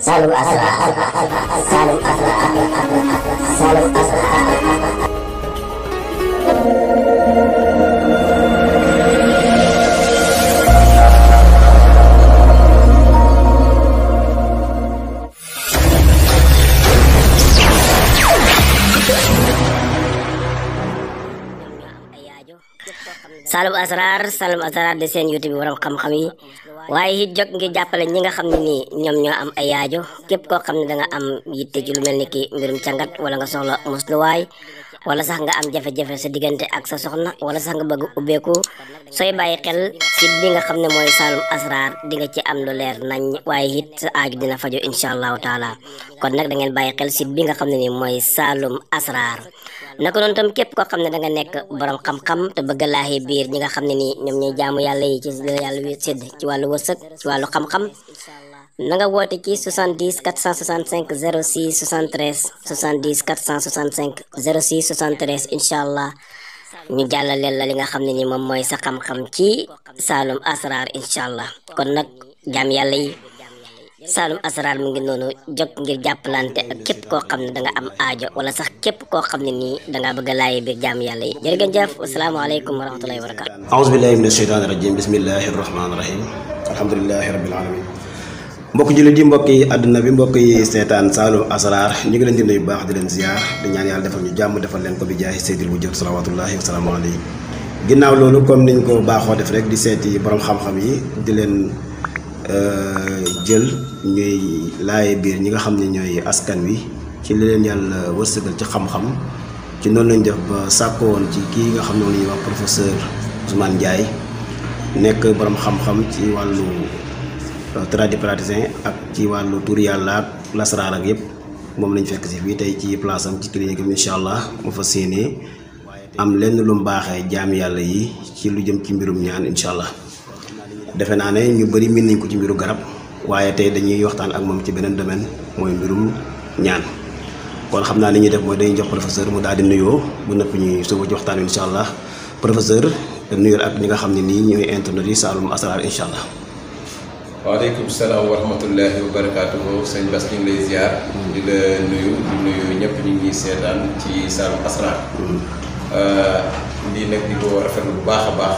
Salum Asrar, Salum Asrar, Salum Asrar. Salum Asrar de seen YouTube bi waram xam-xam yi waaye it jóg ngir jàppale ñi nga xam ne nii ñoom ñoo am ay aajo képp koo xam ne da nga am yitte ci lu mel ni ki mbirum càngat wala nga soxla musluwaay wala sax nga am jafe-jafe sa diggante ak sa soxna wala sax nga bëgg ubbeeku sooy bàyyi xel site bi nga xam ne mooy Salum Asrar di nga ci am lu leer nañ waaye it sa aaju dina fajo incha allahu taala kon nag da ngeen bàyyi xel site bi nga xam ne nii mooy Salum Asrar. naka noonu tam képp koo xam ne da nga nekk borom xam-xam te bëgg laahi biir ñi nga xam ne nii ñoom ñooy jaamu yàlla yi ci yàlla wi sédd ci wàllu wërsëg ci wàllu xam-xam na nga woote ci 70 465 06 73 70 465 06 73 incha allah ñu jàllaleel la li nga xam ne nii moom mooy sa xam-xam ci Salum Asrar incha allah kon nag jaam yàlla yi Salum Asrar mu ngi noonu jóg ngir jàppalante ak képp koo xam ne da nga am aajo wala sax képp koo xam ne nii da ngaa bëgg a laajee biir jaam yàlla yi jërëjëf asalaamaaleykum wa rahmatullahi wa barakatu. aouzu billahi mina sheytaani rajim bismillahi rahmaani rahim alhamdulilahi rabbil alamin mbokk jullit yi mbokk yi àdduna bi mbokk yi seetaan Salum Asrar ñu ngi leen di nuyu bu baax di leen ziar di ñaan yàlla defal ñu jàmm defal leen ko bi jaahi seydil bu jot salawatullahi wa salaamu alayhi ginnaaw loolu comme niñ ko baaxoo def rek di seeti borom xam-xam yi di leen jël ñuy laaye biir ñi nga xam ne ñooy askan wi ci li leen yàlla wërsëgal ci xam-xam ci noonu lañ def ba sàkko woon ci kii nga xam ne la ñuy wax professeur Ousmane Ndiaye nekk borom xam-xam ci wàllu tradipraticien ak ci wàllu tur yàlla ak lasraar ak yëpp moom lañ fekk si fii tey ci place am ci clinique bi incha allah mu fa séenee am lenn lu mu baaxee jaam yàlla yi ci lu jëm ci mbirum ñaan incha allah. defe naa ne ñu bëri miin nañ ko ci mbiru garab waaye tey dañuy waxtaan ak moom ci beneen domaine mooy mbirum ñaan kon xam naa li ñuy def mooy dañuy jox professeur mu daal di nuyoo bu nëpp ñuy suba ci waxtaan wi incha allah professeur nuyoo ak ñi nga xam ne nii ñooy internet yi Salum Asrar incha allah. waaleykum salaam wa rahmatullahi wa barakaatuhu sëñ Bass ñu ngi lay ziar. di la nuyu ñëpp ñu ngi seetaan ci Salum Asrar. lii nag di ko rafetlu bu baax a baax.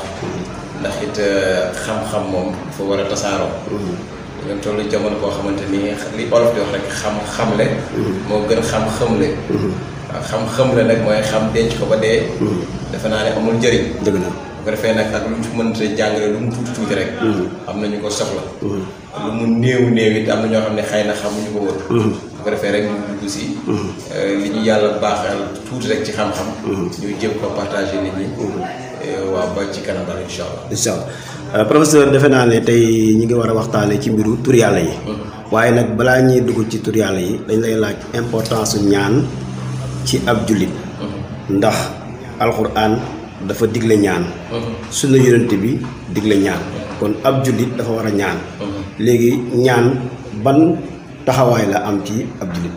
ndax it xam-xam moom dafa war a tasaaroo. nga toll jamono boo xamante ni li olof di wax rek xam-xamle. moo gën xam-xamle. waaw xam-xamle nag mooy xam denc ko ba dee. defe naa ne amul njëriñ. dëgg la bu ko defee nag ak lu mu fi mënta jàngale lu mu tuuti tuuti rek. am na ñu ko soxla. lu mu néew it am na ñoo xam ne xëy na xamuñu ko woon. bu ko defee rek ñu dugg si. li ñu yàlla baaxal tuuti rek ci xam-xam. ñu jëm ko partager nit ñi. waaw ba ci kanam daal incha allah. incha allah professeur defe naa ne tey ñu ngi war a waxtaanee ci mbiru tur yàlla yi. waaye nag balaa ñuy dugg ci tur yàlla yi dañ lay laaj importance su ñaan ci ab jullit. ndax alxuraan dafa digle ñaan. sunna yonent bi digle ñaan. kon ab jullit dafa war a ñaan. léegi ñaan ban taxawaay la am ci ab jullit.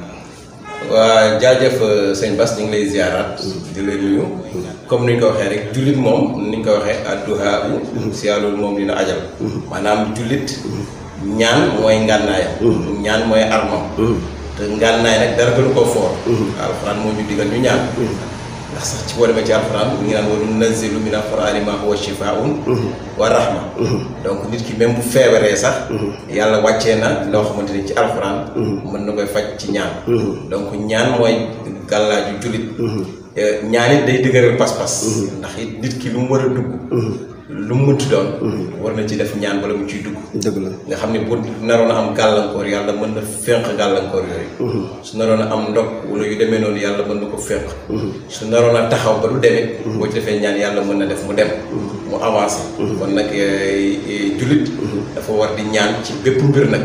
waa jaajëf sëñ Bass ñu ngi lay ziaraat di la nuyu comme ni ñu ko waxee rek jullit moom ni ñu ko waxee adduhaa si yàlla moom dina ajal maanaam jullit ñaan mooy ngànnaay ñaan mooy armam te ngànnaay nag dara gënu koo foor alxuraan moo ñu digal ñu ñaan ndax sax ci boo demee ci alxuraan mu ngi naan wa nunazzilu mina al-qur'aani maa huwa shifaa'un wa rahma donc nit ki même bu feebaree sax yàlla wàccee na loo xamante ni ci alxuraan mën na koy faj ci ñaan donc ñaan mooy gàllaaju jullit ñaan it day dëgëral pas-pas ndax it nit ki lu mu war a dugg lu mu mënti doon war na ci def ñaan bala mu ciy dugg dëgg la nga xam ne bu naroon a am gàllankoor yàlla mën na fénq gàllankoor yooyu su naroon a am ndog wala yu demee noonu yàlla mën na ko fénq su naroon a taxaw ba du demee boo ci defee ñaan yàlla mën na def mu dem mu avancé kon nag jullit dafa war di ñaan ci bépp mbir nag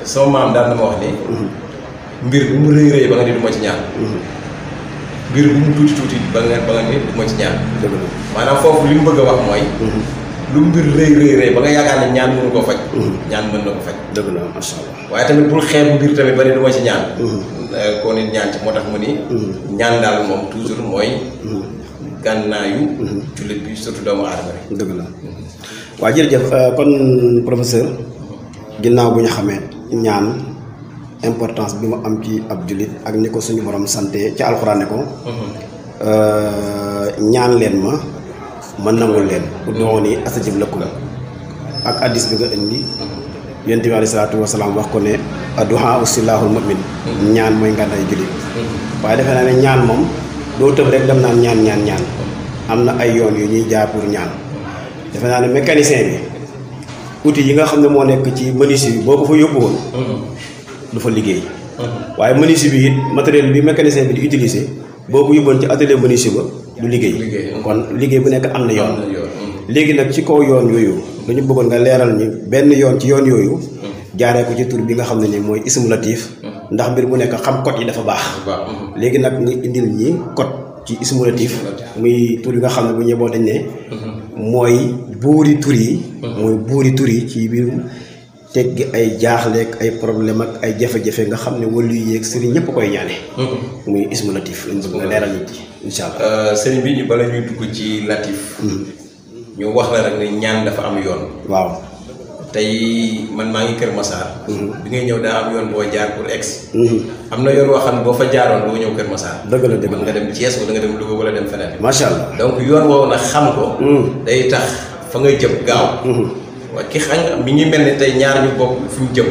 sama maam daan na ma wax ni mbir bu mu rëy rëy ba nga ni du ma ci ñaan mbir bu mu tuuti tuuti ba nga ni du ma ci ñaan maanaam foofu li mu bëgg a wax mooy lu mbir rëy ba nga yaakaar ne ñaan mënu koo faj ñaan mën na ko faj dëgg la macha allah waaye tamit bul xeeb mbir tamit ba ne du ma ci ñaan koo nit ñaan ci moo tax mu ni ñaan daal moom toujours mooy gànnaayu jullit bi surtout doomu aadama rek dëgg la waaw jërëjëf kon professeur ginnaaw bu ñu xamee ñaan importance bi mu am ci ab jullit ak ni ko suñu borom santé ci alxuraan ne ko ñaan leen ma nangul leen ud'uuni astajib lakum ak addis bi nga indi yonent bi alayhi salaatu wasalaam wax ko ne adduhaa silaahul mu'min ñaan mooy ngànnaay jullit waaye defe naa ne ñaan moom doo tëb rek dem naan ñaan am na ay yoon yu ñuy jaar pour ñaan defe naa ne mécanicien bi outil yi nga xam ne moo nekk ci menuisier bi boo ko fa yóbbu woon du fa liggéey waaye menuisier bi it matériel bi mécanicien bi di utiliser boo ko yóbboon ci atelier menuisier ba du liggéey kon liggéey bu nekk am na yoon léegi nag ci kaw yoon yooyu dañu bëggoon nga leeral ñi benn yoon ci yoon yooyu jaaree ko ci tur bi nga xam ne ni mooy ismu latif ndax mbir mu nekk xam code yi dafa baax léegi nag nga indil ñi code ci ismu latif muy tur yi nga xam ne bu ñëboo dañ ne mooy buuri tur yi mooy buuri tur yi ci biir teggi ay jaaxleeg ay problème ak ay jafe-jafe nga xam ne wàllu yi yeeg sëriñ ñëpp koy ñaane muy ismu latif lañ bëgg nga leeral nit yi incha allah sëriñ bi ñu bala ñuy dugg ci latif ñu wax la rek ne ñaan dafa am yoon waaw tey man maa ngi Kër Massar bi ngay ñëw daa am yoon boo jaar pour ex am na yoon woo xam ne boo fa jaaroon doo ñëw Kër Massar dëgg la nga dem Thiès wala nga dem Louga wala dem feneen macha allah donc yoon woowu nag xam ko day tax fa nga jëm gaaw waaye ki xam mi ngi mel ni tey ñaar ñu bokk fu ñu jëm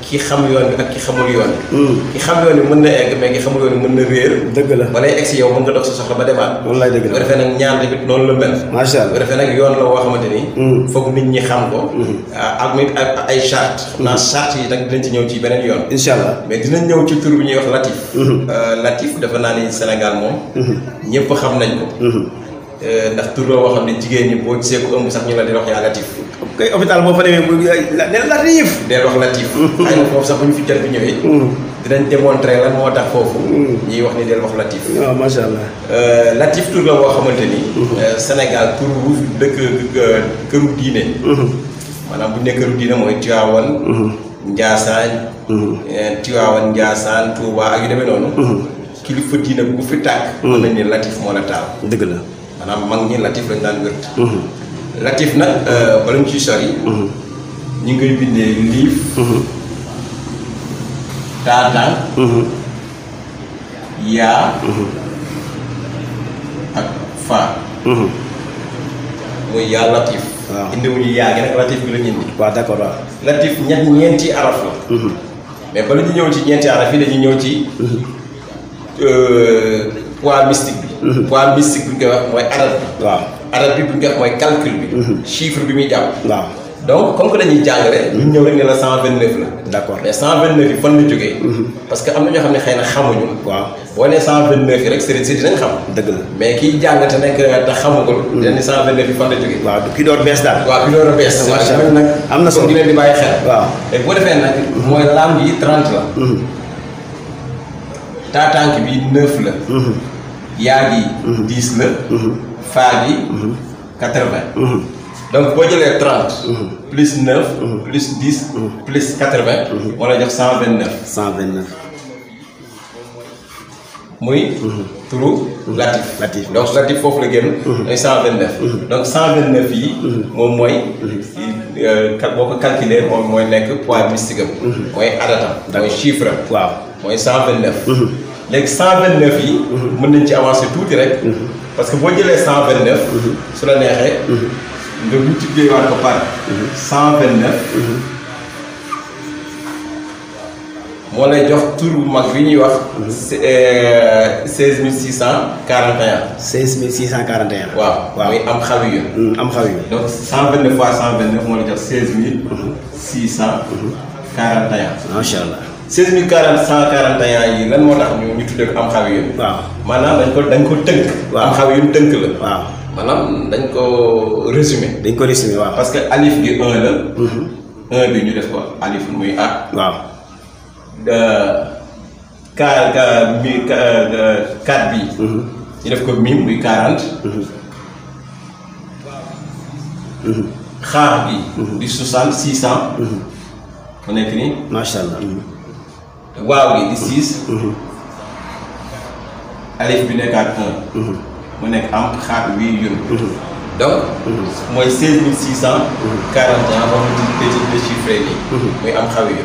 ki xam yoon bi ak ki xamul yoon bi ki xam yoon bi mën na egg mais ki xamul yoon bi mën na réer dëgg la balay egg si yow mën nga dox sa soxla ba demaat wallaay dëgg la bu defee nag ñaar tamit noonu la mel macha allah bu defee nag yoon la woo xamante ni foog nit ñi xam ko ak mit ak ay charte xam naa charte yi nag dinañ ci ñëw ci beneen yoon incha allah mais dinañ ñëw ci tur bi ñuy wax latif latif dafa naa ni Sénégal moom ñëpp xam nañ ko ndax tur la woo xam ne jigéen ñi boo gisee ko ëmb sax ñu la di wax yaa latif kay hôpital boo fa demee bu ne latif deel wax latif xëy na foofu sax bu ñu fi jot bi ñëwee dinañ démontrer lan moo tax foofu ñuy wax ni deel wax latif waaw macha allah latif tur la boo xamante ni Sénégal tur dëkk këru diine maanaam bu ñu ne këru diine mooy Tivaouane Ndiassane Tivaouane Ndiassane Touba ak yu demee noonu kilifa diine bu fi tàkk mën nañ ne latif moo la taal dëgg la maanaam mag ñi latif lañ daan wërt latif nag bala ñu ciy sori ñu ngi koy bindee liif taatan yaa ak faa muy yaa latif waaw indiwuñu yaa gi nag latif bi la ñu indi waaw d'accord waaw latif ñeenti araf la mais bala ñu ñëw ci ñeenti araf yi dañuy ñëw ci poids mystique bi poids mystique bi ñu koy wax mooy adat bi waaw adat bi bu ñu koy wax mooy calcul bi chiffre bi muy jàpp waaw donc comme que dañuy jàngale ñu ñëw rek ne la 129 la d'accord mais 129 yi fan la jógee parce que am na ñoo xam ne xëy na xamuñu waaw boo nee 129 yi rek sëriñ si dinañ xam dëgg la mais kiy jàng te nekk te xamagul dina ni 129 yi fan la jógee waaw ki door bees daal waaw bi door a bees macha allah nag am na solo di leen di bàyyi xel waaw et boo defee nag mooy lam yi 30 la taatank bi 9 la yaa gi 10 la faa gi 80 donc boo jëlee 30 plus 9 plus 10 plus 80 moo lay jox 129 129 muy turu latif latif donc latif foofu la génn mooy 129 donc 129 yi moom mooy boo ko calculer moom mooy nekk poids mystique am mooy adatam mooy chiffre am waaw mooy 129 léegi 129 yi mën nañ ci avancer tuuti rek parce que boo jëlee 129 su la neexee nga multiplier waat ko par 129 moo lay jox tur bu mag bi ñuy wax 16641 16641 waaw muy am xawi yu am xaw yu donc 129 fois 129 moo lay jox 16641 macha allah 16141 yi lan moo tax ñu tuddee ko am xawi yu waaw maanaam dañ ko tënk am xawi yu tënk la waaw maanaam dañ ko résumé dañ ko résumé waaw parce que alif gi 1 la 1 bi ñu def ko alif muy A waaw 4 bi ñu def ko mim muy 40 xaar bi di 60 600 mu nekk nii macha allah waaw gi di 6 alif bi nekkaat 1 mu nekk am xaar bi yun donc mooy 16641 moom la chiffre nii muy am xawi yu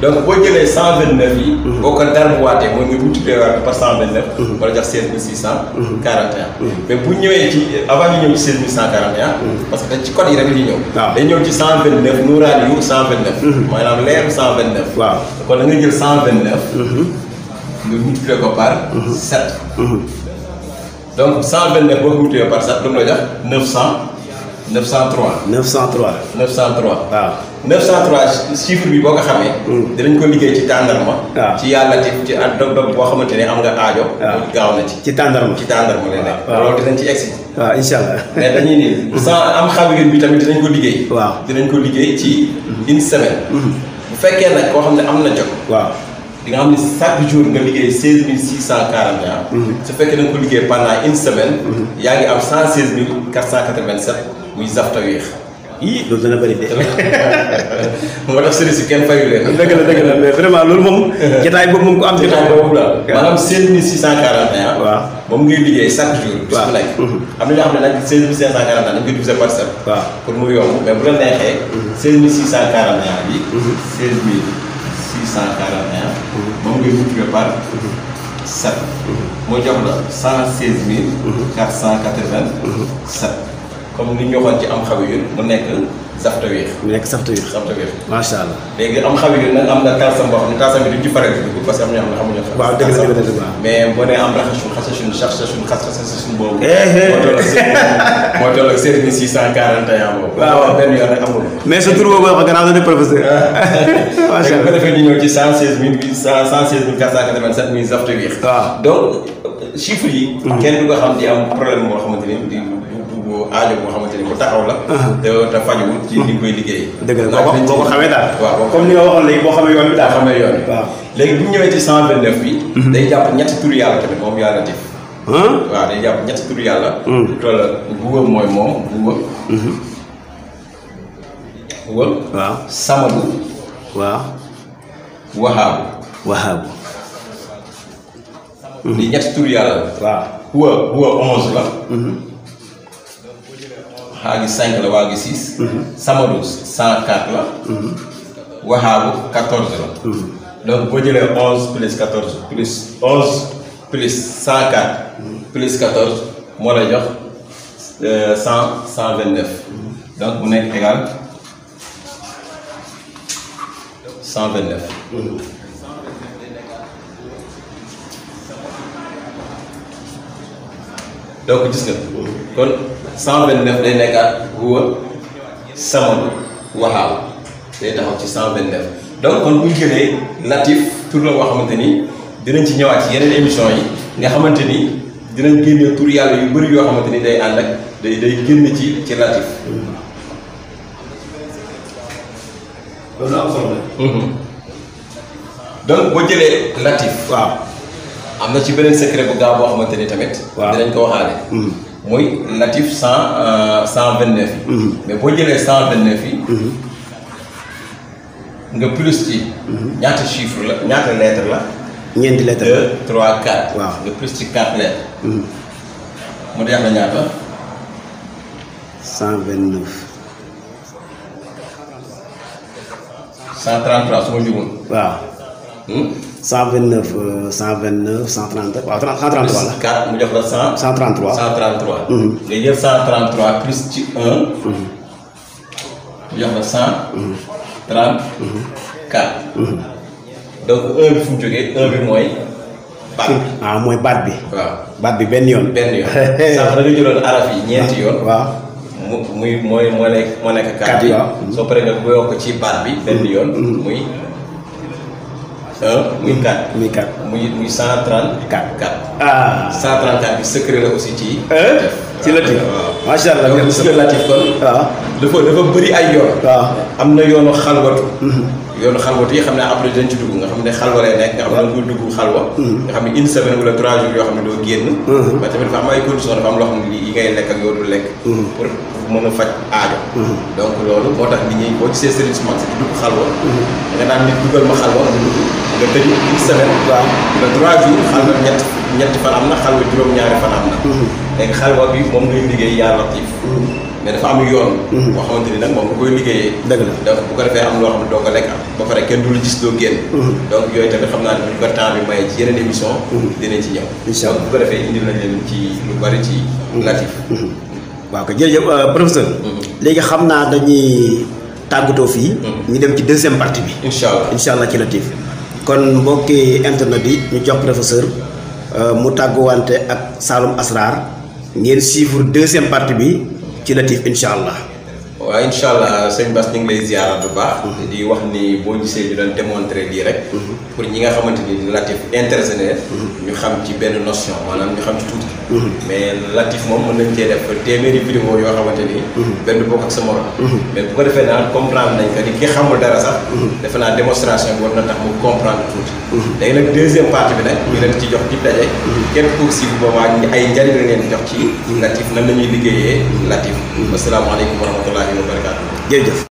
donc boo jëlee 129 yi boo ko darbuwaatee mooy nga multiplier waat par 129 wala jox 16641 mais bu ñëwee ci avant ñu ñëw ci 16141 parce que ci code yi rek la ñuy ñëw day ñëw ci 129 nuuraani yu 129 maanaam leeru 129 waaw kon da nga jël 129 nga multiplier ko par 7 donc 129 boo ko multiplié par 7 lu mu la jox 903. 903 waaw 903 chiffre bi boo ko xamee. dinañ ko liggéey ci tàndarma. waaw ci yàlla ci at dog boo xamante ne am nga aajo. waaw gaaw na ci. ci tàndarma lay nekk. waaw loolu dinañ ci egsi. waaw incha allah. mais dañuy nii am xawi bi tamit dinañ ko liggéey. waaw dinañ ko liggéey ci une semaine. bu fekkee nag koo xam ne am na jot. waaw. di nga xam ne chaque jour nga liggéey 16641. su fekkee da nga ko liggéey pendant une semaine. yaa ngi am 116487 muy Zaftawir. ii loolu dana bëri de. moo tax service bi kenn fayu leen. dëgg la mais vraiment loolu moom. jotaay boobu moom ko am. jotaay boobu la maanaam 16641. waaw moom ngay liggéey chaque jour. bis bu nekk. am na ñoo xam ne nag 16541 dañ koy diviser par 7. waaw pour mu yomb mais bu la neexee. 16641 bi. 16641. moom ngay multiplier par 7. moo jox la 116487. comme li ñu waxoon ci am xawi yu mu nekk Zaftawir. macha allah. léegi am xawi yu nag am na talsam boo xam ne talsam bi duñ ci faral di dugg parce que am na ñoo xam ne xamuñu. waaw dëgg la mais boo nee am raxasun xasasun saxsasun xasasun boobu. moo toll ak 16641 boobu. waaw benn yoon rek amul. mais sa tur boobu wax gannaaw na ne professeur. macha allah bu ko defee ñu ñëw ci 116487 muy Zaftawir. waaw donc chiffres yi. kenn du ko xam di am problème boo xamante ni di. aajo boo xamante ni bu taxaw la. te fajuwul ci li koy liggéey. dëgg la boo ko xamee daal. waaw comme ni nga waxoon léegi boo xamee yoon bi daal. xamee yoon bi waaw léegi bu ñu ñëwee ci 129 bi. day jàpp ñetti turu yàlla tamit moom yaa latif. waaw day jàpp ñetti turu yàlla. toll Huwa mooy moom Huwa. Huwa. waaw Samadu. waaw. Wahaabu. di ñetti turu yàlla la. waaw Huwa 11 la. xaa gi 5 la waa gi 6. Samadu 104 la. Wahaabu 14 la. donc boo jëlee 11 plus 14 plus 11 plus 104 plus 14 moo lay jox 129. donc mu nekk égal 129. donc gis nga kon 129 day nekkaat Huwa Samadu Wahaabu day taxaw ci 129 donc kon bu ñu jëlee latif tur la boo xamante ni dinañ ci ñëwaat ci yeneen émission yi nga xamante ni dinañ génne tur yàlla yu bëri yoo xamante ni day ànd ak day génn ci latif. loolu am solo la. donc boo jëlee latif. waaw. am na ci beneen secret bu gaaw boo xamante ni tamit. waaw dinañ ko waxaale. mooy latif 129 yi. mais boo jëlee 129 yi. nga plus ci. ñaata chiffre la ñaata lettre la. ñeenti lettre la 2 3 4. waaw nga plus ci 4 lettres. mu def na ñaata. 129. 133 su ma jugul. waaw. 129 129 130 waaw 133 la. 4 mu jox la 133. 133. nga jël 133 plus ci 1. mu jox la 134. donc 1 bi fu mu jógee 1 bi mooy. baat bi mooy baat bi. waaw baat bi benn yoon. benn yoon sax da nga jëloon araf yi ñeenti yoon. waaw. moo nekk 4 yi. soo paree nga boo ko ci baat bi benn yoon. muy 1 muy 4. muy 4 muy 134. 134 bi secret la aussi ci. ci latif. waaw macha allah. donc gis nga latif kon. waaw dafa bëri ay yoon. waaw am na yoonu xalwatu. yoonu xalwatu yi xam ne après dañ ci dugg nga xam ne xalwa lay nekk nga xam ne nga dugg xalwa. nga xam ne une semaine wala 3 jours yoo xam ne doo génn. mais tamit dafa am ay conditions dafa am loo xam ne yi ngay lekk ak yoo dul lekk. pour mën a faj aajo. donc loolu moo tax nit ñi boo gisee sëriñ su mag si di dugg xalwa. da nga naan nit dugal ma xalwa nga dugg. nga tëju une semaine. waaw nga 3 jours xal nga ñetti fan am na xal nga juróom-ñaari fan am na. léegi xalwa bi moom ngay liggéey yaa latif. mais dafa am yoon. boo xamante ni nag moom nga koy liggéeyee. dëgg la donc bu ko defee am loo xam ne doo ko lekk ba pare kenn du la gis doo génn. donc yooyu tamit xam naa ne bu ko temps bi maye ci yeneen émission dinañ ci ñëw. incha allah donc bu ko defee indil nañ leen ci lu bari ci latif. waaw ko jërëjëf professeur. léegi xam naa dañuy tàggatoo fii. ñu dem ci deuxième partie bi. incha allah ci latif. kon mbokki internet yi ñu jox professeur mu tàgguwante ak Saloum Asrar ngeen suivre deuxième partie bi ci latif incha allah. waaw incha allah sëñ Bass ñu ngi lay ziarat bu baax. di wax ni boo gisee ñu doon démontrer lii rek. pour ñi nga xamante ni latif intéressé na ñu xam ci benn notion maanaam ñu xam ci tuuti. mais latif moom mën nañ cee def téeméeri vidéo yoo xamante ni. benn bokk ak sa morom. mais bu ko defee daal comprendre nañ que ni ki xamul dara sax. defe naa démonstration bi war na tax mu comprendre tuuti. léegi nag deuxième partie bi nag. ñu leen ci jox ci daje. képp ku si boobaa ay njëriñ la leen jox ci latif nan la ñuy liggéeyee latif. asalaamaaleykum wa rahmatullahi wa barakaatu. jërëjëf.